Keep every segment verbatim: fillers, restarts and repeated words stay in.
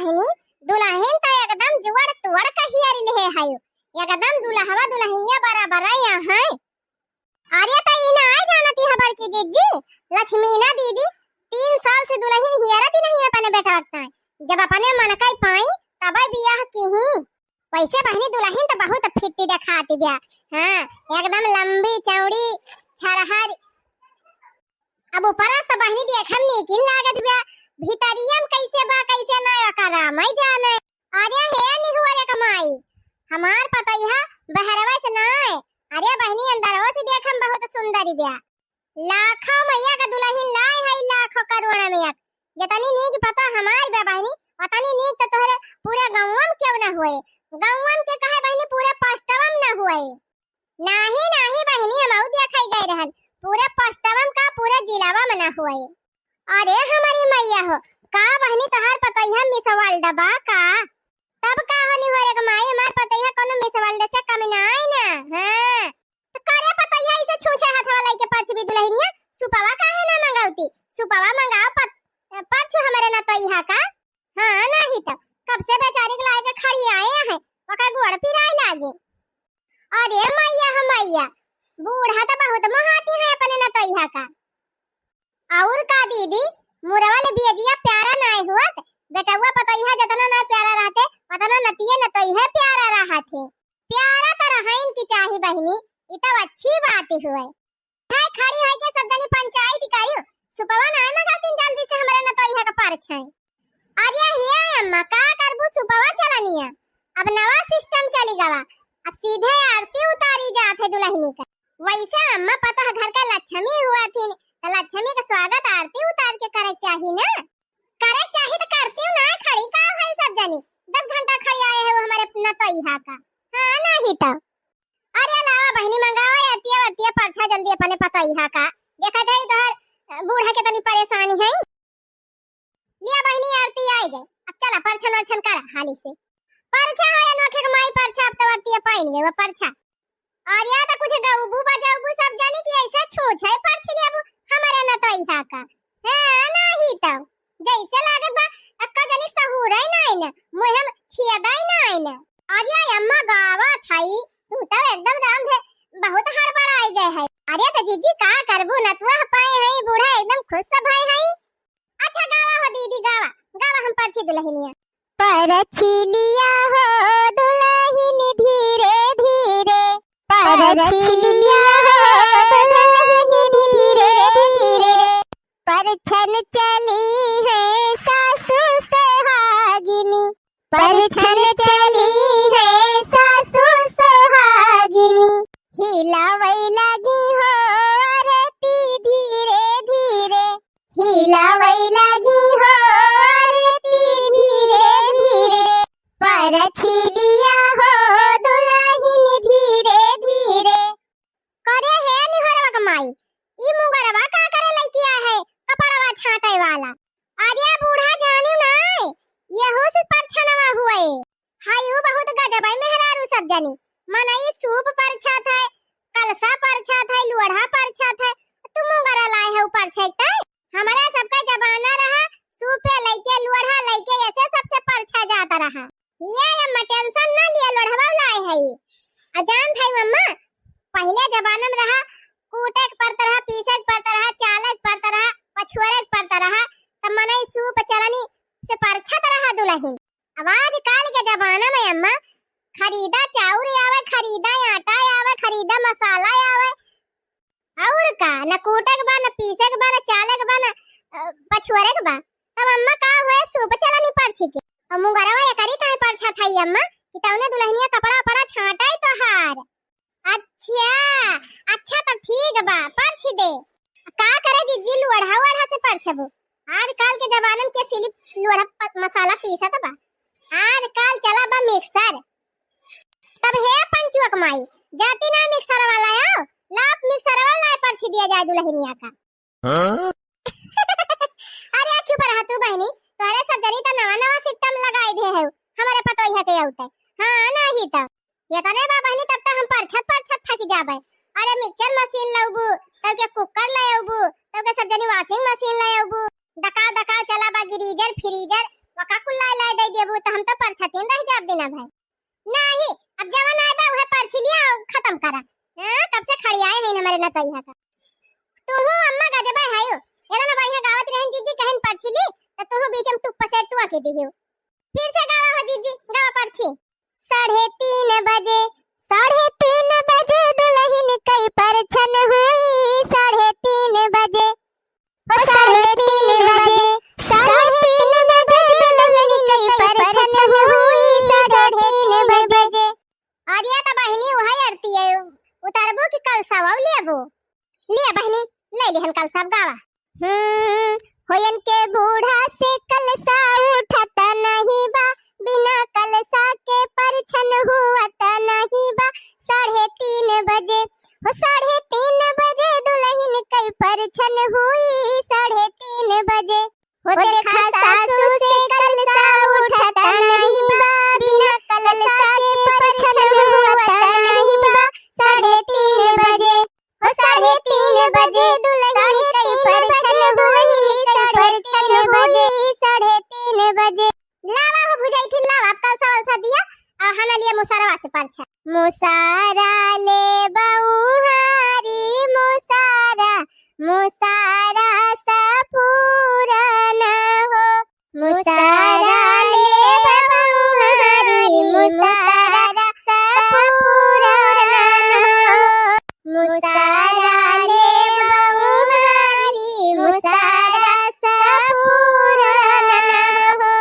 बहिनी, दुलहिन त एकदम जुअड़ तुअड़ कहियारी लेहे हयो, एकदम दुलहवा दुलहिनिया बराबर यहाँ है। अरे त ई ना आय जानती है बड़की जिज्जी, लक्ष्मीना दीदी तीन साल से दुलहिन हियरत ही नहीं अपने बेटवा के ताई। जब अपने मन का पाई तब बियाह किही। वैसे बहिनी दुलहिन त बहुत फिट्टी देखाती बिया। हाँ, एकदम लंबी चौड़ी छरहर। अब ऊपर से त बहिनी देखम नीकिन लागत बिया, भीतरिया में कैसे बा कैसे ना ओकर रामई जाने। अरे हे निहुअरे क माई, हमार पतोहिया बहरवा से नाय, अरे बहिनी अंदरवा से देखम बहुत सुंदर बिया। लाखों मइया क दुलहिन लाए है, लाखों करोड़ में एक। जतनी नीक पतोह हमार बिया बहिनी, ओतनी नीक त तोहरे पूरे गौवा में केहू न होए। गौवा में के कहे बहिनी, पूरे पचटवा में न होए। नाही नाही बहिनी, हमहू देखै गए रहन, पूरे पचटवा में का पूरे जिलावा में न होए। अरे हमारी मइया हो, का बहिनी तोहार पतोहिया मिस वर्ल्ड बा का? तब का हो निहुअरे क माई, हमार पतोहिया कोनो मिस वर्ल्ड से कम नाई ना। हाँ। त करे पतोहिया ऐसे छूछे हथवा लइके परछबी दुलहिनिया, सुपवा काहे ना मंगावती? सुपवा मंगाओ पत-, परछू हमरे नतोहिया का। हाँ, नाही त कब से बेचारी के लाए के खड़ी आए हैं, ओकर गोड़ पिराए लागे। अरे मइया हो मइया, बूढ़ा त बहुत मोहाती है अपने नतोहिया का। और का दीदी, मुरवा ले बियजिया प्यारा नाय हुअत, बेटउआ पतोहिया जतना ना प्यारा रहते, ओतना नतिये नतोहिया प्यारा रहत है। प्यारा त रहइन की चाही बहिनी, ई त अच्छी बात हुए। है खड़ी होइके सब जनी पंचायत करियो, सुपवा नाय मंगातिन जल्दी से हमरे नतोहिया का परछाई। अरे हिया अम्मा, का करबू सुपवा चलनिया? अब नवा सिस्टम चली गवा, अब सीधे आरती उतारी जात है दुलहिनी का। वैसे अम्मा पतोह घर का लक्ष्मी हुआ थी, त लक्ष्मी का स्वागत आरती उतार के करे चाही ना। करे चाही त करती हूँ ना, खड़ी का है सब जनी, दस घंटा खड़ी आए है वो हमरे नतोहिया का। हाँ, नाही त। अरे लावा बहिनी मंगावा आरतिया वरतिया परछा जल्दी अपने पतोहिया का। देखत है तोहर बूढ़ा के तनी परेशानी है। लिया बहिनी आरती आइ गए, अब चला परछन वरछन करा हाली से। परछा है अनोखे के माई परछा, अब त वरतिया पाइन गए वो परछा। अरे त कुछ गउबू बजउबू सब जनी कि ऐसे छूछे परछी लेबू हमरे नतोहिया का। हाँ, नाही त। जैसे लागत बा, अक्का जनी सहूरइ नाई न, मुँह में छियदइ नाई न। अरे अम्मा गावा थाई, तू त एकदम राम भे, बहुत हड़बड़ाइ गए है। अरे त जीजी का करबू, नतुआ पाए है, बूढ़ा एकदम खुश सब भए है। अच्छा गावा हो दीदी, गावा, गावा हम परछी दुलहिनिया। परछी लिया हो दुलहिन धीरे धीरे, परछी लिया हो दुलहिन धीरे धीरे, परछन चली है सासू सोहागिनी, परछन चली है सासू सोहागिनी, हिलावै लागी हो आरती धीरे धीरे, हिलावै लागी हो आरती धीरे धीरे, परछी लिया हो दुलहिन धीरे धीरे। करे हे निहोरवा क माई, ई मुंगरवा का करे लइके आए है कपड़वा छाँटइ वाला? अरे बूढ़ा जानिउ नाई, यहू से परछनवा हुए। हाय, ऊ बहुत गजबइ मेहरारू सब जनी। मनई सूप परछत है, कलसा परछत है, लोढ़ा परछत है, तू मुंगरा लाए है ऊ परछइ तइ? हमरा सबका जमाना रहा, सूपे लइके, लोढ़ा लइके, ऐसे सबसे परछा जात रहा। ये अम्मा tension ना लिया, लोढ़वा लाए है। आ जान भाई अम्मा, पहिले जमाना में रहा, कूटे के परत रहा, पीसे के परत रहा, चाले के परत रहा, पछुअरे के परत रहा, त मनई सूप चलनी से परछत रहा दुलहिन। अब आजकाल के जमाना में अम्मा, खरीदा चाउर आवे, खरीदा आटा आवे, खरीदा मसाला आवे, और का, न कूटे के बा, न पीसे के बा, न चाले के बा, न, अ, पछुअरे के बा। तब अम्मा का हुए, सूप चलनी परछी के। और मुंगरवा एकरी ताई परछत हई अम्मा, कि तउने दुलहिनिया कपड़ा उपड़ा छाँटइ तोहार। अच्छा, अच्छा तब ठीक बा, परछी दे। का करे जिज्जी, लोढ़ा वोढ़ा से परछबू? आजकाल के जमाना में के सिलिप लोढ़ा प-, मसाला पीसत बा। आजकाल चला बा mixer। तब हे पंचुआ क माई, जाती ना mixer वाला आओ, लाप mixer वाला परछी दिया जाए दुलहिनिया का। हाँ? अरे चुप रहा तू बहिनी, तोहरे सब जनी त नवा नवा system लगाई दे है हमरे पतोहिया के औते। हाँ, नाही त। एतने बा बहिनी, तब त हम परछत परछत थक जाबे। अरे mixer machine लउबू, तब के cooker ले अउबू, तब के सब जनी washing machine ले अउबू। दका दका चला बा geyser, freezer, पका कुल लाए लाए दे देबू, त हम तो परछतिन रह जाब दिना भर। नाही, अब जवन आए बा, उहे परछी लिया अउर खतम करा। हाँ, तब से खड़ियाए हैं हमरे नतैहा का। तू हो अम्मा गजबा है यो। एतना बढ़िया गावत रहन जीजी, कहिन परछी ली, त तू हो बीच में टुप्प से टुआ के दिहियो। फिर से गावा हो जीजी, गावा परछी। साढ़े तीन बजे, साढ़े तीन बजे दुलहिन कइ परछन हुई, साढ़े तीन बजे। ओ साढ़े तीन बजे, साढ़े तीन बजे दुलहिन कइ परछन हुई, साढ़े तीन बजे। अरे त बहिनी, उहइ अरती है, उतरबो कि कलसवा लेबो? लिया बहिनी, ले लिहन कलसा, गावा। हम्म, होयन के बूढ़ा से कलसा उठत नहीं बा, बिना कलसा के परछन हुअत नहीं बा। साढ़े तीन बजे, हो साढ़े तीन बजे दुलहिन कइ परछन हुई, साढ़े तीन बजे। हो देखा सासू से कलसा उठत नहीं बा, बिना कलसा के परछन हुअत नहीं बा। साढ़े तीन बजे, हो साढ़े तीन बजे दुलहिन कइ परछन हुई, साढ़े तीन बजे, साढ़े तीन बजे। लावा हो भुजाई थी, लावा, अब कलसा वलसा दिया, अउर हना लिया मुसरवा से परछा। मुसारा ले बहुहारी मुसारा, मुसारा सपूरन हो। मुसारा ले बहुहारी मुसारा सपूरन हो। मुसारा ले बहुहारी मुसारा सपूरन हो।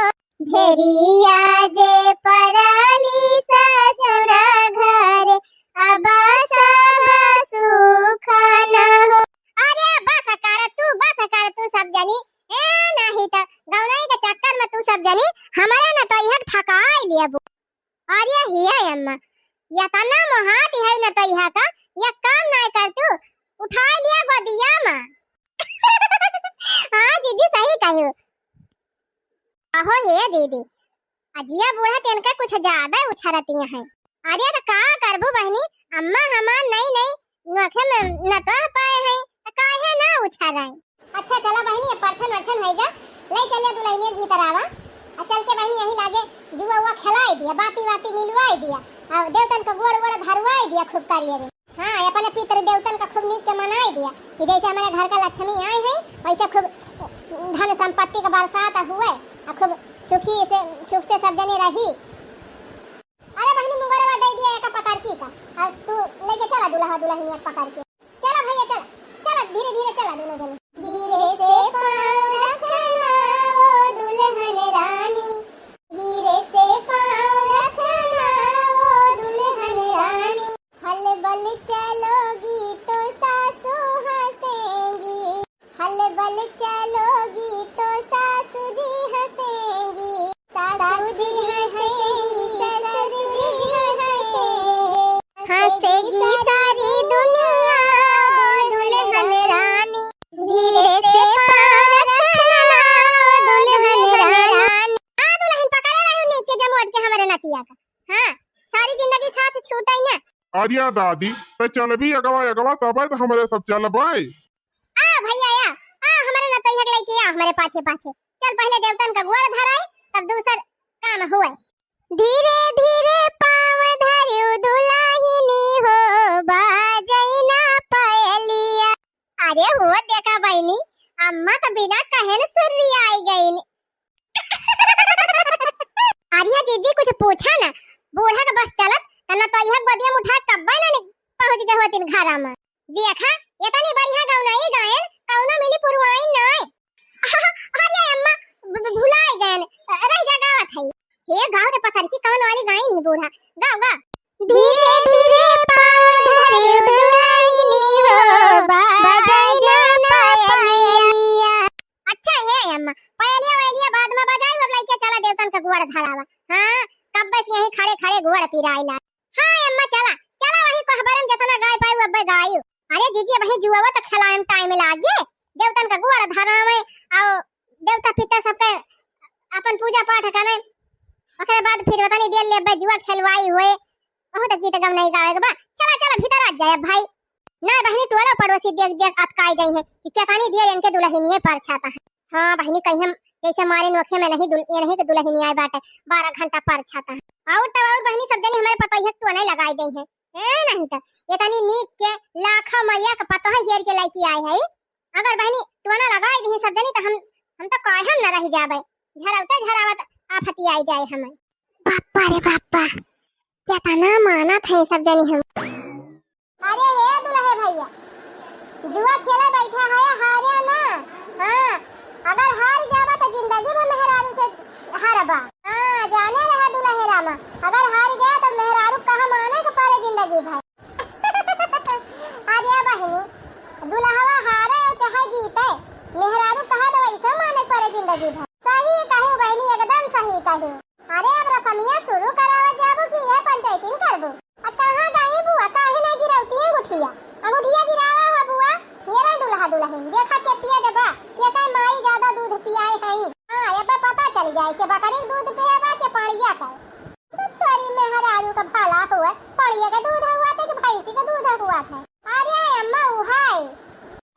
भेरिया जे परली ससुर घर, अब सब सुख न हो। अरे बस कर तू, बस कर तू सब जनी। ए, नाही त गौनई के चक्कर में तू सब जनी हमरे नतोइहा के थकाई लेबू। अरे हिया अम्मा, एतना मोहात है नतोइहा का, एक काम नाय कर तू, उठाई लिया गोदिया में। हाँ जीजी, सही कहियो। अहो हे दीदी, अजिया बूढ़ा तेनका कुछ ज्यादा उछरतिया हैं। अरे त का करबू बहिनी, अम्मा हमार नई नई नोखे में नतोह पाए हैं, त काहे ना उछरइ। अच्छा चला बहिनी, अब परछन वरछन होइगा, ले चलिया दुलहिनिया के भीतर आवा, आ चल के बहिनी यही लागे जुआ उआ खेलाए दिया, बाती वाती मिलवाए दिया, आ देवतन का गोड़ वोड़ धरवाए दिया खूब करिए रे। हाँ, अपने पितर देवतन का खूब नीक के मनाए दिया कि जैसे हमारे घर का लक्ष्मी आए हैं, वैसे खूब धन संपत्ति का बरसात हुए, आ खूब सुखी से, सुख से सब जने रही। अरे बहिनी, मुंगरवा दे दिया एक पकड़ की का, और तू लेके चला दुल्हा दुल्हनिया पकड़ के। चला भैया, चला, चला, धीरे धीरे चला दोनों जने। धीरे से पाँव रखना ओ दुल्हन रानी, धीरे से पाँव रखना ओ दुल्हन रानी। हलबल चलोगी तो सासू हंसेंगी, हलबल चलोगी तो सासू जी हंसेंगी, सासू जी हंसेंगी, ससुर जी हंसेंगे। हंसेगी सारी दुनिया ओ दुल्हन रानी, धीरे से पाँव रखना ओ दुल्हन रानी। आ दुल्हन पकड़े रहू नीक के जमोट के हमरे नतिया का। हाँ, सारी जिंदगी साथ छूटे ना। अरिया दादी, त चलबी अगवा अगवा, तबे त हमरे सब चलबे। आ भैया आ, आ हमरे नतैया के लइके आ हमरे पाछे पाछे। चल पहिले देवतन का गोड़ धराई, तब दूसर काम हुए। धीरे धीरे पाँव धरियो दुलाहिनी हो, बाजैना पयलिया। अरे हो देखा बहिनी, अम्मा त बिना कहे न सुर्रियाई गईन। अरिया जीजी कुछ पूछा ना, बूढ़ा के बस चलत त नतैया गोदिया में उठा कब्बे ना नि-, पहुँच गए होतिन घरा में। देखा, एतनी बढ़िया गौनई गायन, कौनो मिली पुरवाइन नाय। अरे अम्मा, भ-, भ-, भुलाए गयन, रह जा गावत हई। हे गाँव रे पथर की कौन वाली गायन ही बूढ़ा, गाओ, गाओ। धीरे धीरे पाँव धरे दुलाहिनी हो, बजाई ना पायलिया। अच्छा हे अम्मा, पायलिया वायलिया बाद में बजाई, अब लइके चला देवतन का गोड़ धरावा। हाँ, कब्बे से यहीं खड़े खड़े गोड़ पिराइला। हाँ अम्मा, चला, चला, वही कोहबरे में जतना गाय पाई, अब्बे गाई। अरे जीजी, वही जुआवा तो खेलाए में टाइम लागे, देवतन का गोड़ धरावे, आओ देवता पितर सबके अपन पूजा पाठ करे, ओकरे बाद फिर वतनी देर ले अब्बे जुआ खेलवाई होए, बहुत गीत गवनई गावे के बा। चला, चला, भीतर आ जाए भाई। ना बहिनी, टोला पड़ोसी देख देख अतकाई जाई है कि केतनी देर इनके दुलहिनिये परछाता है। हाँ बहिनी, कहीं हम जैसे मारे नोखे में नहीं दुल-, ये नहीं कि दुलहिनिया बाटे, बारह घंटा परछाता है। और तब और बहिनी सब जनी हमरे पतोहिया के टोना लगाई देइहैं। ए, नहीं त ये तनी नीक के लाखा मैया के पतोह हेर के लइके आए है। अगर बहिनी टोना लगाई दिही सब जनी त हम, हम त कायम न रह जाबे, झरौते झरावत आफती आई जाए हमें। बापा रे बापा, केतना मानत है सब जनी हम। अरे हे दुलहे भैया, जुआ खेले बैठा है, हारे ना। हाँ, अगर हार जाबा त जिंदगी भर मेहरारू से हारबा। हाँ, जाने रहा दुलहे रामा, अगर हार गया त मेहरारू कहा माने के परे जिंदगी भर। अरे बहिनी, दुलहवा हारे चाहे जीते, मेहरारू कहा त वैसे माने के परे जिंदगी भर। सही कहे बहिनी, एकदम सही कहे। अरे अब रसमिया शुरू करावत जाबू कि ये पंचायतीन करबू? आ कहाँ गई बुआ, काहे ना गिरौती अंगूठिया? अंगूठिया गिरावा हो बुआ। ये रहा दुलहा दुलहिन, देखा के तेज बा, के कई माई ज्यादा दूध पियाए हई। हाँ, ये पे पता चल जाए के बकरी के दूध पिए बा के पाड़िया का। तो तोरी मेहरारू का भला हुआ, पाड़िया का दूध हुआ थे कि भैंसी का दूध हुआ थे? अरे अम्मा उहाई।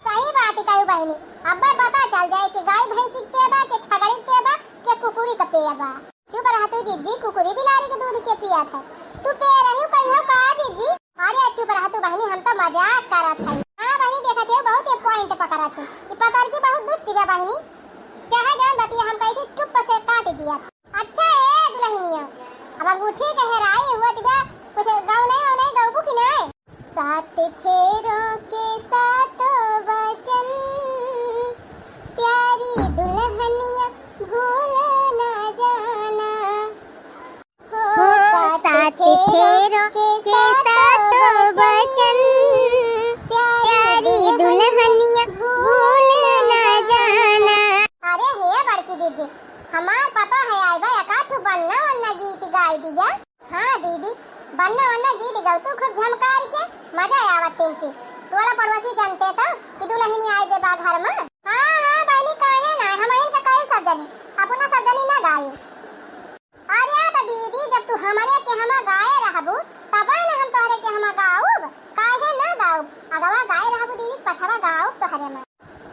सही बात कहू बहिनी, अब्बे पता चल जाए कि गाय भैंसी के पिए बा, के छगड़ी के पिए बा, के कुकुरी के पिए बा। चुप रह तू जिज्जी, कुकुरी बिलारी के दूध के पियत है। तू पे रही कहियो का जिज्जी? अरे चुप रह तू बहिनी, हम तो मजाक करत हई। हाँ बहिनी, देखत है बहुत ये point पकड़त है। ई पतरकी बहुत दुष्ट बा बहिनी, चाहे जान बतिया हम कही थी चुप से काट दिया था। अच्छा ए दुलहिनिया, अब अंगूठी के हेराई हुआ तिबा, कुछ गौनई वौनई गौबू कि नाय? सात फेरों के सातों वचन, प्यारी दुल्हनिया भूल ना जाना। हो सात फेरों के सातों वचन, प्यारी दुल्हनिया भूल ना जाना। अरे हे बड़की दीदी, हमार पता है आई बा, एकाध ठो बन्ना वन्ना गीत गाई दिया। हाँ दीदी, बन्ना वन्ना गीत गौतू खूब झमकार के, मजा आवत तिनची। टोला पड़ोसी जानते तो कि दुलहिनी आए दे बा घर में। हाँ हाँ बहिनी, काहे ना, हमहिन का कई सब जनी, अपना सब जनी ना गायू। अरे तो दीदी, जब तू हमरे के हमा गाए रहबू, तबे न हम तोहरे के हमा गाउब, काहे ना गाउब? अगवा गाए रहबू दीदी, पछवा गाउब तोहरे में।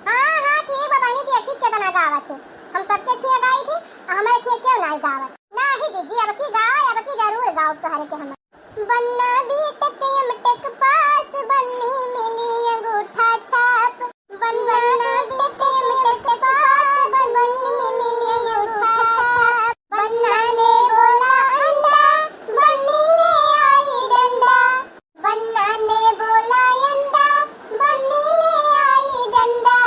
हाँ हाँ ठीक बा बहिनी, देखी केतना गावत है, हम सबके खिया गाई थी, आ हमरे खिया क्यों नाई गावत? नाही दीदी, अब की गाओ, अब की जरूर गाओ तोहरे के हम। बन्ना बीटेक एमटेक पास, बन्नी मिली अंगूठा छाप। बन्ना बीटेक एमटेक पास, बन्नी मिली अंगूठा छाप। बन्ना ने बोला अंडा, बन्नी ले आई डंडा। बन्ना ने बोला अंडा, बन्नी ले आई डंडा।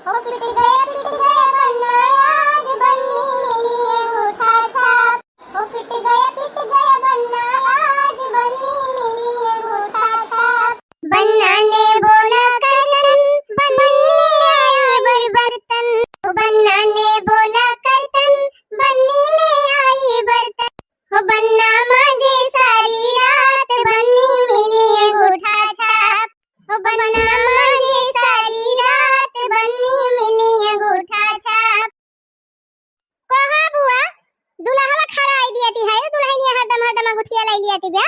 हो पिट गया, पिट गया बन्ना आज, बन्नी मिली अंगूठा छाप। हो पिट गया, पिट गया बन्ना आज, बन्नी मिली अंगूठा छाप। बन्ना ने बोला करतन, बन्नी ले आई बर्तन। हो बन्ना ने बोला करतन, बन्नी ले आई बर्तन। हो बन्ना मांजे सारी रात, बन्नी मिली अंगूठा छाप। हो बन्ना मांजे सारी रात, बन्नी मिली अंगूठा छाप। कहा बुआ, दुलहवा खराई दिया ती है, दुलहनिया हरदम हरदम अंगूठिया लाई लिया ती बा।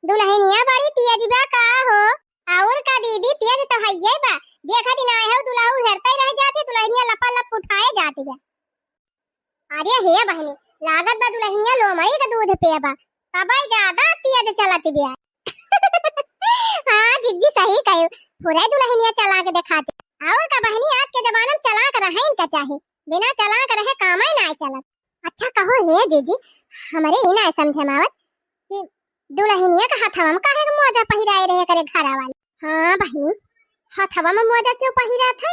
दुलहनिया बड़ी तेज बा का हो? और का दीदी, तेज तो हइये बा। देखा दिन आए हो, दुलहू हेरते रह जाते, दुलहनिया लपा लप उठाए जाती बा। अरे हे बहिनी, लागत बा दुलहिनिया लोमड़ी के दूध पिए बा, तबे ज्यादा तेज चलत बिया। हाँ जिज्जी सही कहे, पूरे दुलहिनिया चला के दिखाते। और का बहिनी, आज के जमाना में चलाक रहे इनका चाही, बिना चलाक रहे कामे ना चलत। अच्छा कहो हे जिज्जी, हमरे ई ना समझे में आवत कि दुलहिनिया के हथवा में काहे के मोजा पहिराए रहे करे घरा वाली। हाँ बहिनी, हथवा में मोजा क्यों पहिरात है?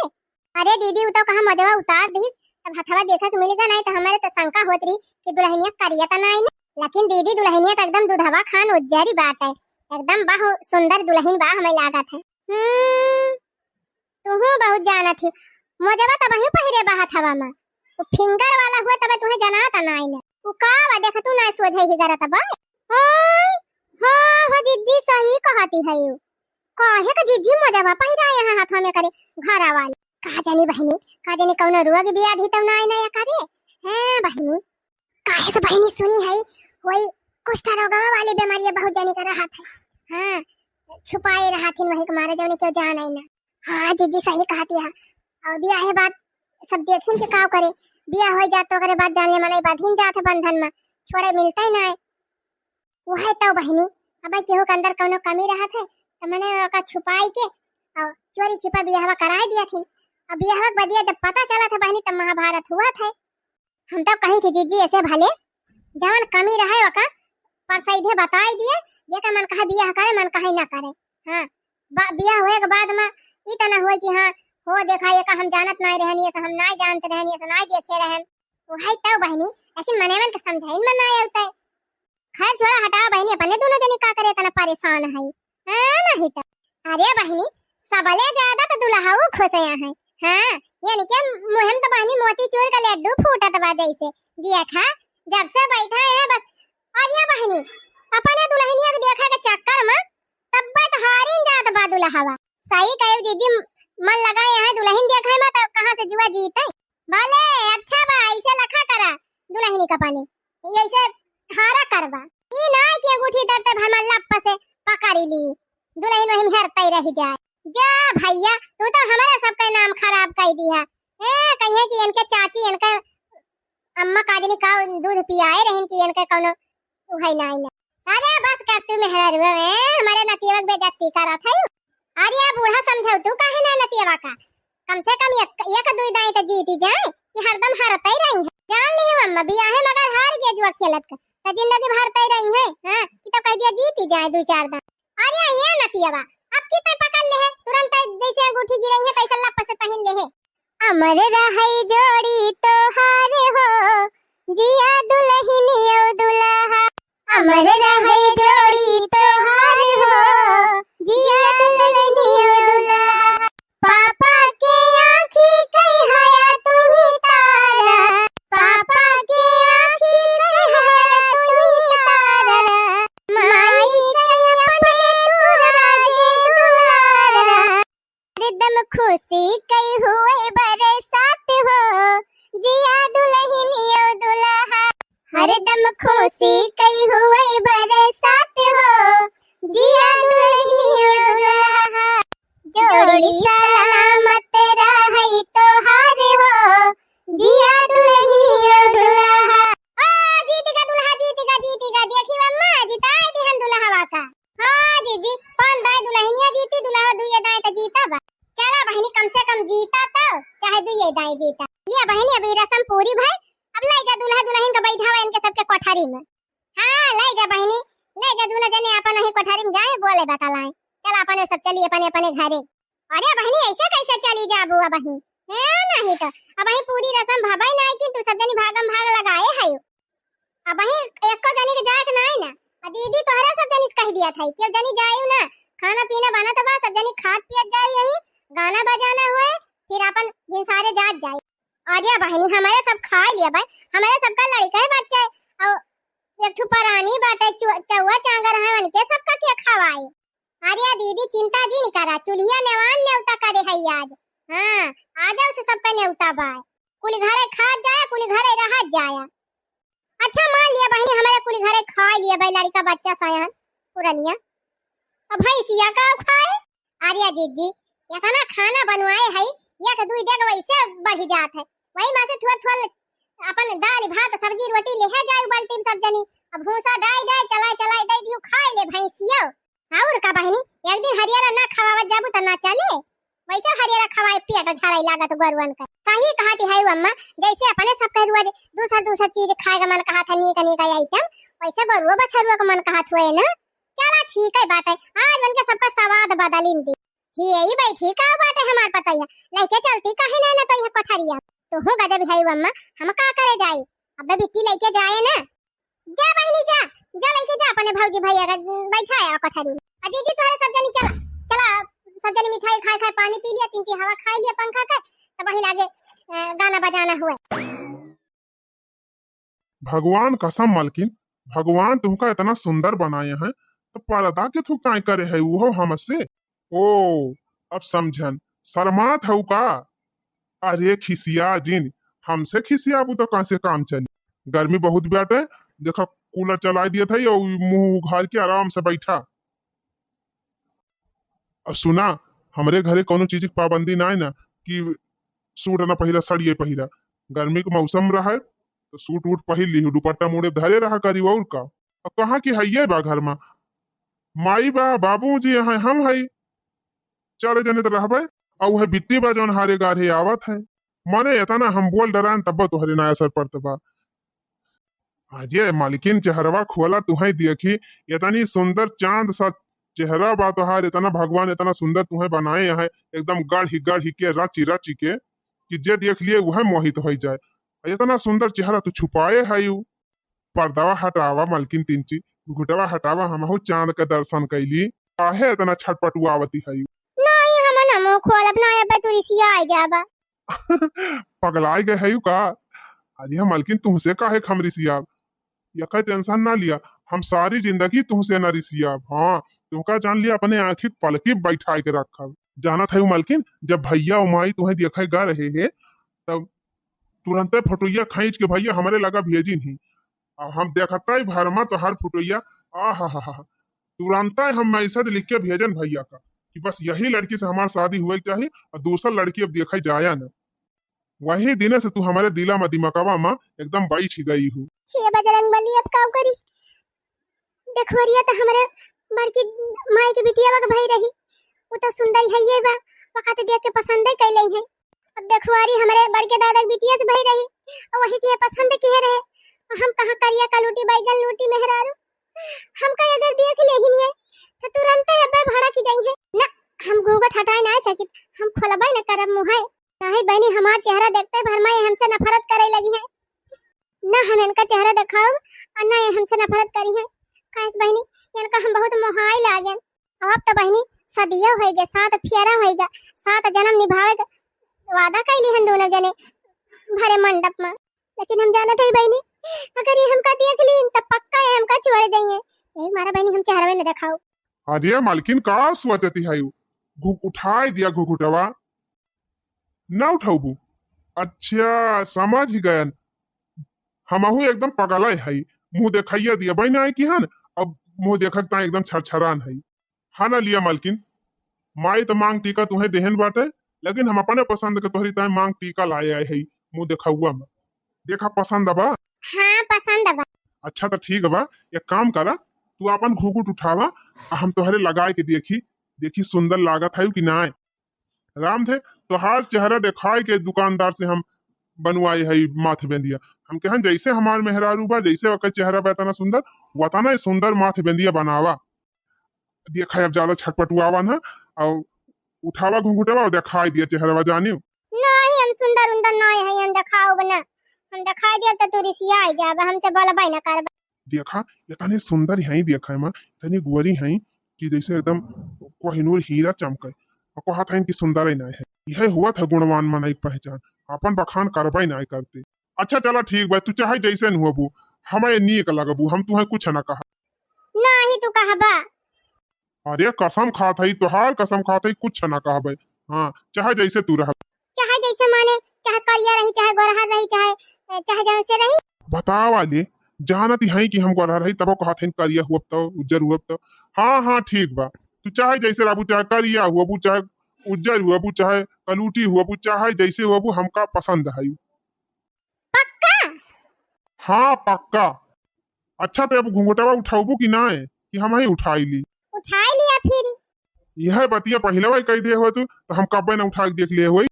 अरे दीदी, उ तो कहा मोजवा उतार दीस, तब हथवा देखा के मिल गया, नहीं तो हमारे तो शंका होत रही कि दुलहिनिया करिया तो नाई ना। लेकिन दीदी, दुलहिनिया तो एकदम दुधवा खान उज्जरी बाटे, एकदम बहुत सुंदर दुलहिन बा, हमें लागत है। हम्म, तुहू बहुत जानत ही, मोजवा तो वहीं पहिरे बा हथवा में, वो फिंगर वाला हुआ तबे तुहे जनात नाई ना। वो का बा, देख तू ना सोझे ही गरत बा। ओए, हाँ हो जिज्जी, सही कहती है यू। काहे का जिज्जी मोजवा पहिरा यहाँ हाथवा में करे घरा वाली? का जानी बहिनी, का जानी कौनो रोग व्याधि तो नाई ना करे। हैं बहिनी, काहे से बहिनी सुनी है, वही कुष्ठ रोगवा वाली बीमारी बहुत जानी का रहत है। हाँ, छुपाए रहत हिन वही के मारे जौने क्यों जान आई ना। हाँ जिज्जी सही कहती है। और भी आहे बात सब देखिन के काव करे, बियाह होइ जात तो ओकरे बाद जान ले मनई बधिन जात है बंधन में, छोड़े मिलते ही ना है। उहै तो बहिनी, अब केहू के अंदर कौनो कमी रहत है, तो मने ओका छुपाई के और चोरी छिपा बियाहवा कराए दिया थी। अब बियाहवा के बदिया जब पता चला था बहिनी, तब महाभारत हुआ था। हम तो कही थी जीजी ऐसे भले जवन कमी रहे ओका पर सीधे बताई दिए, जेकर मन कहे बियाह करे, मन कहे ना करे। हाँ, बा-, बियाह होए के बाद में ई त ना होए कि हाँ, हो देखा एका हम जानत नाई रहनी, ऐसा हम नाई जानत रहनी, ऐसा नाई देखे रहन। वही तो बहिनी, लेकिन मने मन के समझाइन में नाई आवते। खैर छोड़ा, हटाओ बहिनी, अपने दोनों जनी का करे इतना परेशान है, हाँ, नहीं तो। अरे बहिनी, सबले ज्यादा तो दुल्हाऊ खुश है। हाँ, इनके मुँह में तो बहिनी मोतीचूर का लड्डू फूटत बा जैसे। देखा, जब से बैठा है बस। अरे बहिनी, अपने दुल्हनिया के देखा के चक्कर में तब्बे तो हारिन जात बा दुल्हावा। सही कहे जीजी, मन लगाए हैं दुल्हन देखे में तो कहाँ से जुआ जीते। भले, अच्छा बा, ऐसे लखा करा दुल्हनी का पानी, ऐसे हारा करबा। ई ना कि अंगूठी दर तब हमार लप से पकड़ ली, दुल्हन वहीं में हेरते रह जाए। जा भैया, तू तो हमारे सबके नाम खराब कर दी है। ए, कहिए कि इनके चाची, इनके अम्मा काजनी का दूध पियाए रहन कि इनके कौनो उहै नाई ना। अरे बस कर तू मेहरारू, ए, हमारे नतियवा के बेइज्जती करत है। अरे या बूढ़ा समझौतू काहे ना नतियवा का? कम से कम एक, एक दुई दाई तो जीती जाए कि हरदम हारते रही है। जान ली हूँ अम्मा, बियाहे मगर हार गया जुआ खेलत का, तो जिंदगी भर तय रही है, हाँ, कि तो कह दिया जीती जाए दुई चार दाई। अरे ये नतियवा, अब की तय पकड़ ले है, तुरंत जैसे अंगूठी गिरई है, तैसे लप से पहन ले है। अमर रहै जोड़ी तोहार हो, जिया दुलहिन औ दुलहा। अमर रहै जोड़ी तोहार हो, जिया दुलहिन औ दुलहा। पापा के आँखी कई हया तू ही तारा, पापा के आँखी कई हया तू ही तारा। माई के अपने तू राजे दुलारा। हरदम खुशी कई हुए बरसात हो, जिया दुलहिन औ दुलहा। हरदम खुशी कई हुए बरसात हो, जिया दुलहिन औ दुलहा। जोड़ी सलामत रहई तोहार हो, जिया दुलहिन औ दुलहा। आ, जीतिगा दुलहा, जीतिगा, जीतिगा, देखी अम्मा, जिताए दिहन दुलहवा का। हाँ जीजी, पान दाई दुलहनिया जीती, दुलहा दुइये दाई त जीता बा। चला बहिनी, कम से कम जीता तो, चाहे दुइये दाई जीता। ये बहिनी, अभी रसम पूरी भई, अब लै जा दुलहा दुलहिन का बैठावा इनके सबके कोठरी में। हाँ, लै जा बहिनी, लै जा, दुनो जने अपन वही कोठरी में जाए, बोले बतलाए। चला अपने सब चली अपने अपने घरे। अरे बहिनी, ऐसे कैसे चली जाबू अबही? हे नहीं तो, अबही पूरी रसम भबई नाई कि तू सब जनी भागम भाग लगाए है। अबही एको जनी के जाए के नाई ना। आ दीदी तोहरे सब जनी से कह दिया था, केहू जनी जायू ना। खाना पीना बनत बा, सब जनी खात पियत जाए यही, गाना बजाना हुए, फिर अपन भिनसारे जात जाए। अरे बहिनी, हमारे सब खाए लिया भाई, हमारे सबका लड़का है बच्चा है, और एक ठो परानी बाटे, चौ-, चौवा चांगर है, उनके सबका के खवाए। अरे दीदी, चिंता जिन करा, चुल्हिया नेवान नेवता करे है आज। हाँ, आ जाओ से सबका नेवता बाय। कुल घरे खा जाया, कुल घरे रहा जाया। अच्छा, मान लिया बहिनी, हमारे कुल घरे खा लिया भाई, लड़का बच्चा सयान पुरनिया। अब भैंसिया का खाए? अरे जीजी, इतना खाना बनवाए है, एक दुई डेग वैसे बढ़ जात है, वही में से थोड़ा थोड़ा अपन दाल भात सब्जी रोटी लेहे जाए बाल्टी में सब जनी। अब भूसा डाई डाई चलाए चलाए दे दियो, खाए ले भैंसियो। और का बहिनी, एक दिन हरियरा ना खवावत जाबू त ना चले। वैसे हरियरा खवाए पेट झराई लागत गोरुअन का। सही कहती है अम्मा, जैसे अपने सबके रोज दूसर दूसर चीज खाए का मन कहत है, नीक नीक आइटम, वैसे गोरुआ बछरुआ का मन कहत हुए ना। चला ठीक है बाटे, आज उनके सबका स्वाद बदलिन दी। ही यही बैठी का बाटे हमार पतैया, लेके चलती काहे ना ना तो यह कोठरिया। तू हूँ गजब है अम्मा, हम का करे जाई, अबे बिट्टी लेके जाए ना। जा बहिनी जा, जा लइके जा अपने भौजी भैया का, उम, बैठाया कोठरी में। आ जीजी तोहरे सब जनी चला, चला सब जनी मिठाई खाए खाए, पानी पी लिया, तीन ची हवा खाई लिया पंखा के, तब वही लागे, अ, गाना बजाना हुए। भगवान कसम मलकिन, भगवान तुमका इतना सुंदर बनाए हैं, तो पर्दा के थुक काहे करे है वो हमसे? ओ, अब समझन, शर्मात हऊ का? अरे खिसिया जिन, हमसे खिसियाबू तो कैसे काम चली? गर्मी बहुत बाटे, देखा कूलर चलाए दिया था और मुंह उघार के आराम से बैठा। और सुना, हमरे घरे कौनो चीज की पाबंदी ना है ना कि सूट ना पहिरा, सड़िए पहिरा। गर्मी के मौसम रहे तो सूट वूट पहिर लीहू, दुपट्टा मुड़े धरे रहा करी, और का। अब कहाँ की हइये बा घर मा? माई बा, बाबूजी हैं, हम हई, चार जने तो रहबे। और वह बिट्टी बा जौन हारे गारे आवत है। मने इतना हम बोल डरान तब तोहरे ना असर पड़त बा। अरे मालकिन, चेहरवा खोला, तुहै देखी, इतनी सुंदर चांद सा चेहरा बा तोहार, इतना भगवान इतना सुंदर तुहै बनाए हैं, एकदम गढ़ी गढ़ी के, रची रची के, कि जे देख लिए वह मोहित हो जाए। इतना सुंदर चेहरा तू छुपाए है यू। पर्दावा हटावा मालकिन, तिनची घुघुटवा हटावा, हमहू चांद के दर्शन कैली। काहे इतना छटपटुआवती है यू? नहीं, हम ना मुंह खोलब, ना अब तू रिसिया आ जाबा। पगलाए गए है यू का? अरे हम मालकिन, तुमसे काहे हम रिसियाब? यका टेंशन ना लिया, हम सारी जिंदगी तुमसे ना रिसियाब। हाँ, तुमका जान लिया, अपने आँखी पलकी बैठाए के रखब। जानत है मालकिन, जब भैया और माई तुम्हें देखे गा रहे हैं, तब तुरंते फोटोइया खींच के भैया हमरे लगा भेजिन ही। और हम देखता ही भरमा तोहार फोटोइया, आहा हा हा, तुरंते हम मैसेज लिख के भेजन भैया का कि बस यही लड़की से हमार शादी हुए के चाहिए और दूसर लड़की अब देखे जाया न। वही दिने से तू हमरे दिला मा दिमकवा मा एकदम बैठ गई हू। हे बजरंग बली, अब काउ करी? देखवरिया त हमरे बड़की माई के बिटिया के भई रही, उ त सुंदर हइये बा, वका त देख के पसंदे कैले है। अब देखवारी हमरे बड़के दादा के बिटिया से भई रही, और वही के पसंद किहे रहे। हम कहाँ करिया कलूटी बैगन लूटी मेहरारू, हमका अगर देख लेहिन ये, त तुरंते अब्बे भड़क जाई है। ना, हम घूंघट हटाए ना सकित, हम खोलबे न करब मुँहे। नाही बहिनी, हमार चेहरा देखते भर में ये हमसे नफरत करे लगी है। ना हम इनका चेहरा देखाउब और ना ये हमसे नफरत करी है। काहे से बहिनी, इनका हम बहुत मोहाई लागेन। अब तो बहिनी सदियो होइगे, सात फेरा होइगे, सात जन्म निभावे के वादा कैली हन दोनों जने भरे मंडप में। लेकिन हम जानत है बहिनी, अगर ये हमका देख ली त पक्का ये हमका छोड़ देंगे। यही मारा बहिनी हम चेहरा न देखाउब। अरे मालकिन, का सोचती है यू? घु-, उठाए दिया घुघुटवा। ना उठौबू? अच्छा, समझ गयन। हमहू एकदम पगला है। मुँह देखाइया दिया बहिन आए की हन, अब मुँह देखक ताई एकदम छरछरान है। हाँ ना लिया मालकिन, माई त मांग टीका तुहे देहन बाटे, लेकिन हम अपने पसंद के तोहरी ताई मांग टीका लाए आए है मुँह देखौआ में। देखा पसंद बा? हाँ, पसंद बा। अच्छा त ठीक बा, एक काम करा, तू अपन घूंघट उठावा, आ हम तोहरे लगाए के देखी, देखी सुंदर लागत है कि नाय। राम थे, तोहार चेहरा देखाए के दुकानदार से हम बनवाए है माथ बेंदिया। हम कहन जैसे हमार मेहरारू बा, जैसे ओकर चेहरा बा इतना सुंदर, वतना ही सुंदर माथ बेंदिया बनावा। देखा अब ज्यादा छटपटुआवा ना, और उठावा घुंघुटवा और देखाई दिया चेहरवा जानियो। नहीं, हम सुंदर उंदर नहीं है, हम देखाउब ना। हम देखाई दिया त तू रिसिया आई जाबा, हमसे बोलबे ना करबा। देखा, इतनी सुंदर है, देखा है माँ, इतनी गोरी है कि जैसे एकदम कोहिनूर हीरा चमके। और कहत है कि सुंदर ही नहीं है, यह हुआ था गुणवान मनई के पहचान, अपन बखान करबे नहीं करते। अच्छा चला ठीक बा, तू चाहे जैसे न हुआ बू, हमें नीक लगबू, हम तुहे कुछ ना कहा। नाही तू कहबा। अरे कसम खात हई, तोहार कसम खात हई, कुछ ना कहबे। हाँ, चाहे जैसे तू रह। चाहे जैसे माने, चाहे करिया रही, चाहे गोरहर रही, चाहे, चाहे जौन से रही। बतावा ले, जानत ही हई कि हम गोरहर हई, तबो कहत हई करिया हुअब तो, उज्जर हुअब तो। हाँ, हाँ, ठीक बा। तू चाहे जैसे रहबू, चाहे करिया हुअबू, चाहे उज्जर हुअबू, चाहे कलूटी हुअबू, चाहे जैसे हुअबू, हमका पसंद हई। पक्का? हाँ, पक्का। अच्छा, तो अब घुंघटवा उठाउबू कि नाय, कि हम ही उठाई ली? उठाई लिया फिर। यह बतिया पहिले वही कह दे हो तू, तो हम कब्बे न उठा के देख ले होई।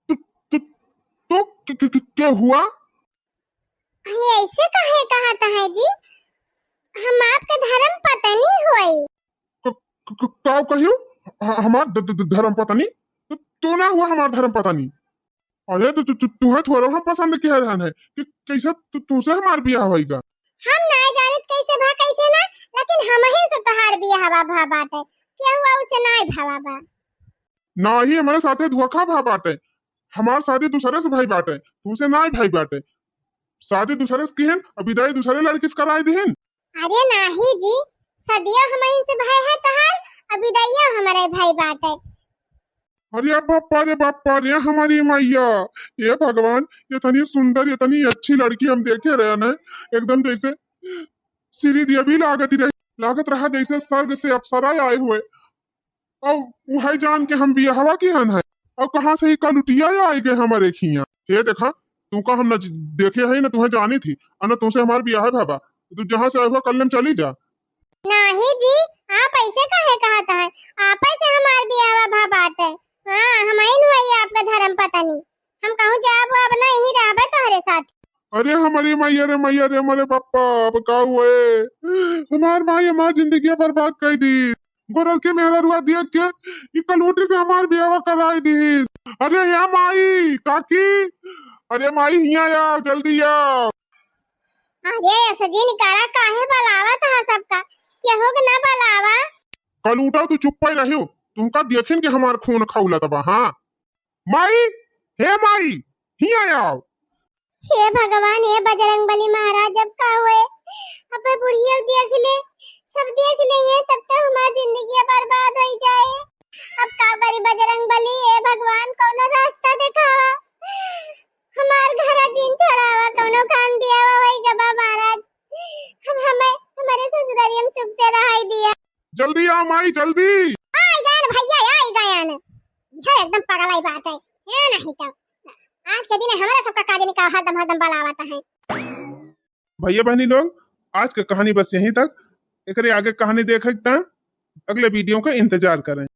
तू, तू, तू के, के, के, के हुआ? अरे, ऐसे काहे कहत है जी? हम आपके धर्म पत्नी होई। क-, क-, क-, का कहियो? ह-, हमार ध-, ध-, ध-, धर्म पत्नी? तो तू ना हुआ हमार धर्म पत्नी। अरे, तो तू, तू, तू है थोड़ा हम पसंद किया रहन है कि कैसे तू, तू से हमार बियाह होइगा? हम ना जानित कैसे भा, कैसे ना, लेकिन हमहिन से तोहार बियाह भा, भा बाटे, केहू और से नाय भवा बा। नाही, हमारे साथे धोखा भा बाटे। हमार शादी दूसरे से भई बाटे, तुमसे नाय भई बाटे। शादी दूसरे से किहन, अब विदाई दूसरे लड़की से कराई दिहन। अरे नाही जी, सदियो हमहिन से भई है तोहार, अब विदाइयो हमरे भई बाटे। अरे बाप्पा रे बाप्पा रे, हमारी मैया, ए भगवान, इतनी सुंदर, इतनी अच्छी लड़की हम देखे रहे न, एकदम जैसे श्री देवी लागत रही, लागत रहा जैसे स्वर्ग से अप्सरा आए हुए। अब वही जान के हम बियाहवा किहन है, अब कहाँ से ही कलुटिया आइ गए हमारे खिया। हे देखा, तुमका हम न ज-, देखे है, न तुम्हें जानी थी, और न तुमसे हमार बियाह भवा। तू जहाँ से आए हुआ, कल में चली जा। नाही जी, आप ऐसे काहे कहत हैं? आप ऐसे हमार बियाहवा भा बाटे। हाँ, हम आइन हुई आपका धर्म पत्नी। हम कहूँ जाब, अब ना यहीं रहबे तोहरे साथ। अरे हमारी मैया रे, मैया रे, हमारे पापा, अब का हुए? हमार माई हमार जिंदगी बर्बाद कर दी। गोरल के मेहरारुआ देख के ई कलूटी से हमार बियाह कराई दी। अरे या माई, काकी, अरे माई, हिया आओ, जल्दी आओ। अरे सजिन, करा काहे बलावत है सबका? केहू के ना बलावा। कलूटा, तू चुप्पे रहियो, तुमका देखिन के हमार खून खौलत बा। हाँ माई, हे माई, हिया आओ। हे भगवान, हे बजरंग बली महाराज, अब का हुए? अब बुढ़िया देख ले, सब देख ले, ये तब तो हमार जिंदगी बर्बाद हो जाए। अब का करी बजरंग बली? हे भगवान, कौनो रास्ता दिखावा, हमार घर जिन छोड़ावा, कौनो खान बियावा वही गबा महाराज। हम हमें हमारे ससुरारी हम सुख से रहाई दिया। जल्दी आ माई, जल्दी। आई गयन भैया, आई गयन। यह एकदम पगलाई बात है। ये नहीं तो आज के दिन हमारा सबका काजनी का हरदम हरदम बलावत है। भैया बहनी लोग, आज का कहानी बस यहीं तक। एकरे आगे कहानी देखे त अगले वीडियो का इंतजार करें।